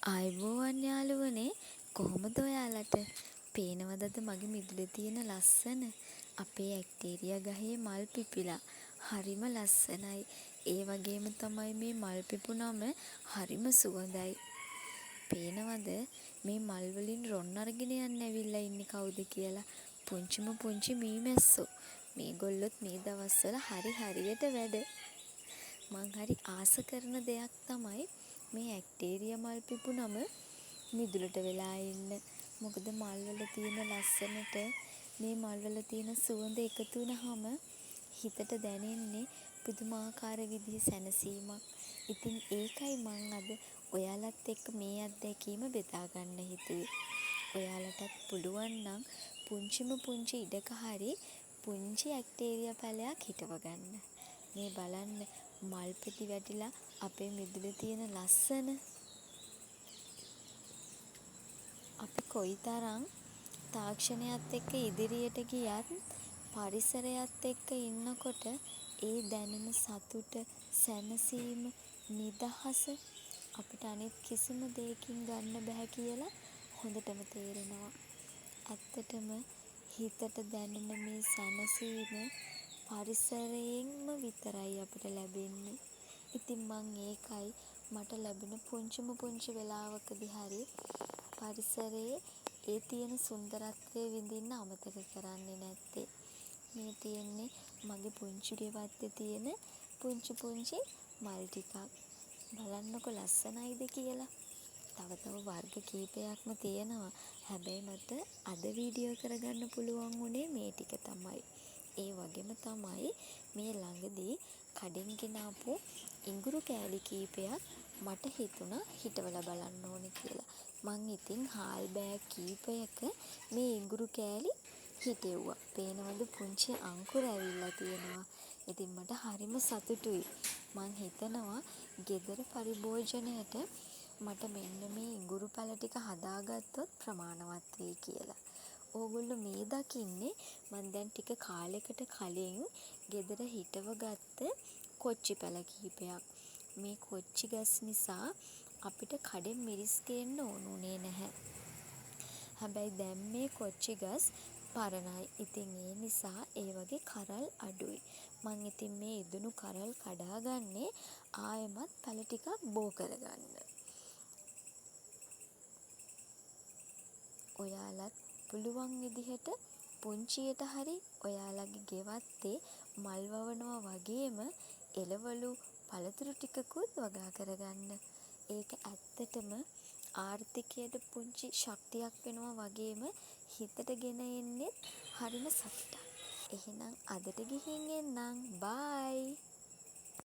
ආයුබෝවන් යාළුවනේ, කොහොමද ඔයාලට? පේනවද අද මගේ මිදුලේ තියෙන ලස්සන? අපේ ඇක්ටේරියා ගහේ මල් පිපිලා. හරිම ලස්සනයි. ඒ වගේම තමයි මේ මල් පිපුනම හරිම සුවඳයි. පේනවද මේ මල් වලින් රොන් අරගෙන යන්න ඇවිල්ලා ඉන්නේ කවුද කියලා? පුංචිම පුංචි මීමැස්සෝ. මේගොල්ලොත් මේ දවස්වල හරි හරියට වැඩ. මං හරි ආස කරන දෙයක් තමයි මේ ඇක්ටේරියා මල් පිපුනම මිදුලට වෙලා ඉන්න. මොකද මල් වල තියෙන ලස්සනට මේ මල් වල තියෙන සුවඳ එකතු වුණහම හිතට දැනෙන්නේ පුදුමාකාර විදිහේ සැනසීමක්. ඉතින් ඒකයි මං අද ඔයාලත් එක්ක මේ අත්දැකීම බෙදා ගන්න හිතුවේ. ඔයාලටත් පුළුවන් නම් පුංචිම පුංචි ඉඩක හරි පුංචි ඇක්ටේරියා පැලයක් හිටව ගන්න. මේ බලන්න මල් පෙති වැටිලා අපේ මිදුලේ තියෙන ලස්සන. අපි කොයි තරම් තාක්ෂණයත් එක්ක ඉදිරියට ගියත් පරිසරයත් එක්ක ඉන්නකොට ඒ දැනෙන සතුට, සැනසීම, නිදහස අපිට අනිත් කිසිම දේකින් ගන්න බැහැ කියලා හොඳටම තේරෙනවා. ඇත්තටම හිතට දැනෙන මේ සැනසීම පරිසරයෙන්ම විතරයි අපිට ලැබෙන්නේ. ඉතින් මං ඒකයි මට ලැබෙන පුංචිම පුංචි වෙලාවකදී හරි පරිසරයේ ඒ තියෙන සුන්දරත්වය විඳින්න අමතක කරන්නේ නැත්තේ. මේ තියෙන්නේ මගේ පුංචි ගෙවත්තේ තියෙන පුංචි පුංචි මල් ටිකක්. බලන්නකෝ ලස්සනයිද කියලා. තව තව වර්ග කීපයක්ම තියෙනවා. හැබැයි මට අද වීඩියෝ කරගන්න පුළුවන් වුණේ මේ ටික තමයි. ඒ වගේම තමයි මේ ළඟදී කඩෙන් ගෙනාපු ඉඟුරු කෑලි කීපයක් මට හිතුණා හිටවලා බලන්න ඕනේ කියලා. මං ඉතින් හාල් බෑග් කීපයක මේ ඉඟුරු කෑලි හිටෙව්වා. පේනවද පුංචි අංකුර ඇවිල්ලා තියෙනවා. ඉතින් මට හරිම සතුටුයි. මං හිතනවා ගෙදර පරිභෝජනයට මට මෙන්න මේ ඉඟුරු පැළ ටික හදා ගත්තොත් ප්‍රමාණවත් වෙයි කියලා. ඕගොල්ලෝ මේ දකින්නේ මං දැන් ටික කාලෙකට කලින් ගෙදර හිටව ගත්ත කොච්චි පැළ කීපයක්. මේ කොච්චි ගස් නිසා අපිට කඩෙන් මිරිස් ගේන්න ඕන වුණේ නැහැ. හැබැයි දැන් මේ කොච්චි ගස් පරණයි. ඉතින් ඒ නිසා ඒ වගේ කරල් අඩුයි. මං ඉතින් මේ ඉදුණු කරල් කඩා ගන්නේ ආයෙමත් පැළ ටිකක් බෝ කරගන්න. ඔයාලත් පුළුවන් විදිහට පුංචියට හරි ඔයාලගේ ගෙවත්තේ මල් වවනවා වගේම එළවලු, පළතුරු ටිකකුත් වගා කරගන්න. ඒක ඇත්තටම ආර්ථිකයට පුංචි ශක්තියක් වෙනවා වගේම හිතට ගෙන එන්නෙත් හරිම සතුටක්. එහෙනම් අදට ගිහින් එන්නම්. බායි.